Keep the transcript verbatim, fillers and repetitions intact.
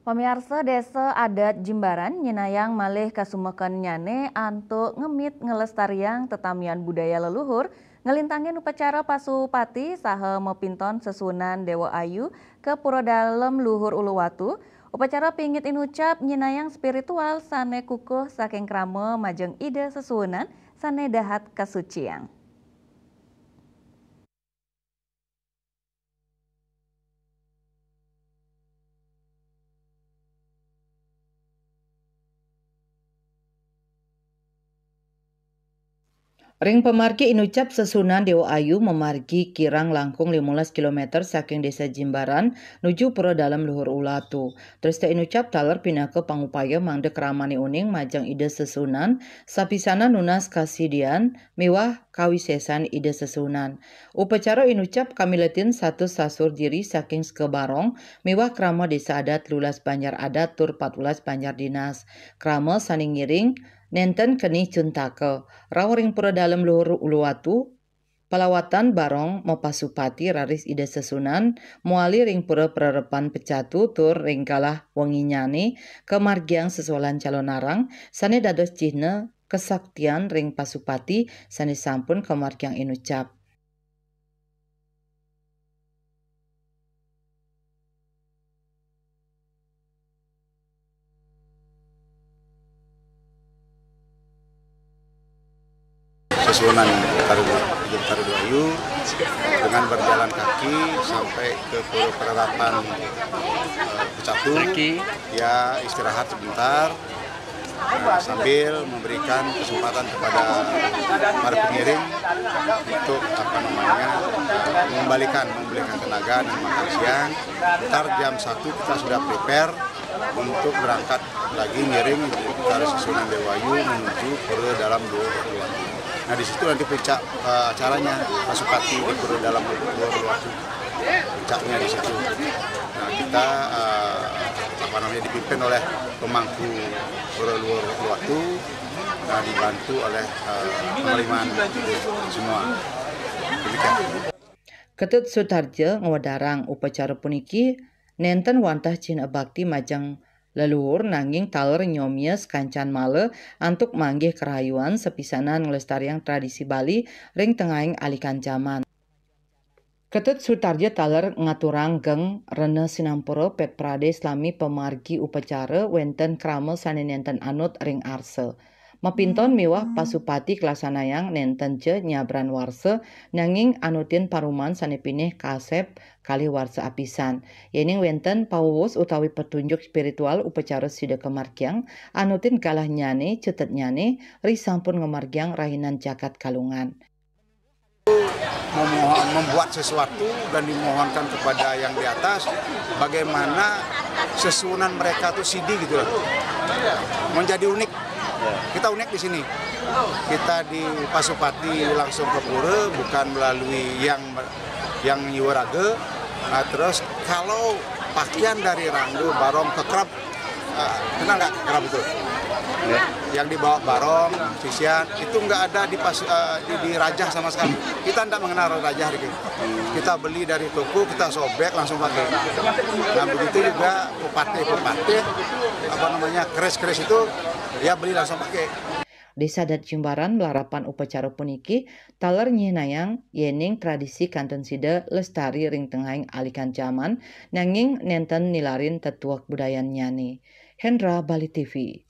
Pamiarsa, Désa Adat Jimbaran nyinayang malih kasumekennyane antuk ngemit ngelestariang tetamian budaya leluhur, ngelintangin upacara pasupati saha mapinton sesuunan Dewa Ayu ka Pura Dalem Luhur Uluwatu. Upacara pingit inucap nyinayang spiritual sane kukuh saking krama majeng Ida sesuunan sane dahat kasuciang. Ring pamargi inucap sesuunan Dewa Ayu mamargi kirang langkung limolas kilometer saking Desa Jimbaran nuju Pura Dalem Luhur Uluwatu. Trista inucap taler pinaka pangupaya mangda kramane uning majeng Ida sesuunan, sapisanan nunas kasidian miwah kawisesan Ida sesuunan. Upacara inucap kamiletin satus sasur diri saking Seka Barong miwah krama desa adat lulas banjar adat tur patbelas banjar dinas. Krama sane ngiring nenten keni cuntaka. Rauh ring Pura Dalem Luhur Uluwatu, palawatan barong mapasupati raris Ida sesuunan mawali ring Pura Prerepan Pecatu tur ring galah wenginyane kamargiang sesolan calonarang sane dados cihna kasaktian ring pasupati sane sampun kamargiang inucap. Sesuunan Betara Dua-, Betara Dua Ayu dengan berjalan kaki sampai ke Pura Prerepan, eh, Pecatu. Ya, istirahat sebentar, eh, sambil memberikan kesempatan kepada para pengiring untuk, apa namanya, eh, mengembalikan, memulihkan tenaga dan makan siang. Ntar jam satu kita sudah prepare untuk berangkat lagi ngiring Betara sesuunan Dewa Ayu menuju Pura Dalem Luhur Uluwatu. Nah, di situ nanti puncak, eh, acaranya, Pasupati di Pura Dalem Luhur Uluwatu. Puncaknya di situ. Nah, kita, eh, apa namanya, dipimpin oleh pemangku Pura Luhur Uluwatu, nah, dibantu oleh, eh, panglimane semua. Demikian. Ketut Sutarja ngwedarang upacara puniki nenten wantah cihna bakti majeng leluhur, nanging taler nyomia sakancan mala antuk manggih karahayuan sapisanan nglestariang tradisi Bali ring tengahing alikan jaman. Ketut Sutarja taler ngaturang geng rena sinampura pet prade salami pamargi upacara wenten krama sane nenten anut ring arsa. Mapinton miwah pasupati kalaksanayang nenten ja nyabran warsa, nanging anutin paruman sane pinih kasep kalih warsa apisan. Yening wenten pawuwus utawi petunjuk spiritual upacara sida kamargiang, anutin galahnyane, cutetnyane, ri sampun ngamargiang rahinan jagat Kalungan. Memohon, membuat sesuatu dan dimohonkan kepada yang di atas, bagaimana sesuunan mereka tuh sidi gitu loh. Menjadi unik. Kita unik di sini. Kita di Pasupati langsung ke pura, bukan melalui yang, yang nyuwun raga. Nah, terus kalau pakaian dari Rangda, Barong, kekrab, eh, kenal nggak kekrab itu? Ya. Yang dibawa Barong, sisian, itu nggak ada di pas, eh, di, di Rajah sama sekali. Kita nggak mengenal Rajah, Riki. Kita beli dari toko, kita sobek, langsung pakai. Nah, begitu juga pepatih-pepatih, apa namanya, keris-keris itu, ya, beli langsung pakai. Desa Adat Jimbaran malarapan upacara puniki taler nyihnayang yening tradisi kantun sida lestari ring tengahing alikan jaman, nanging nenten nilarin tetuek budayannyane. Hendra, Bali T V.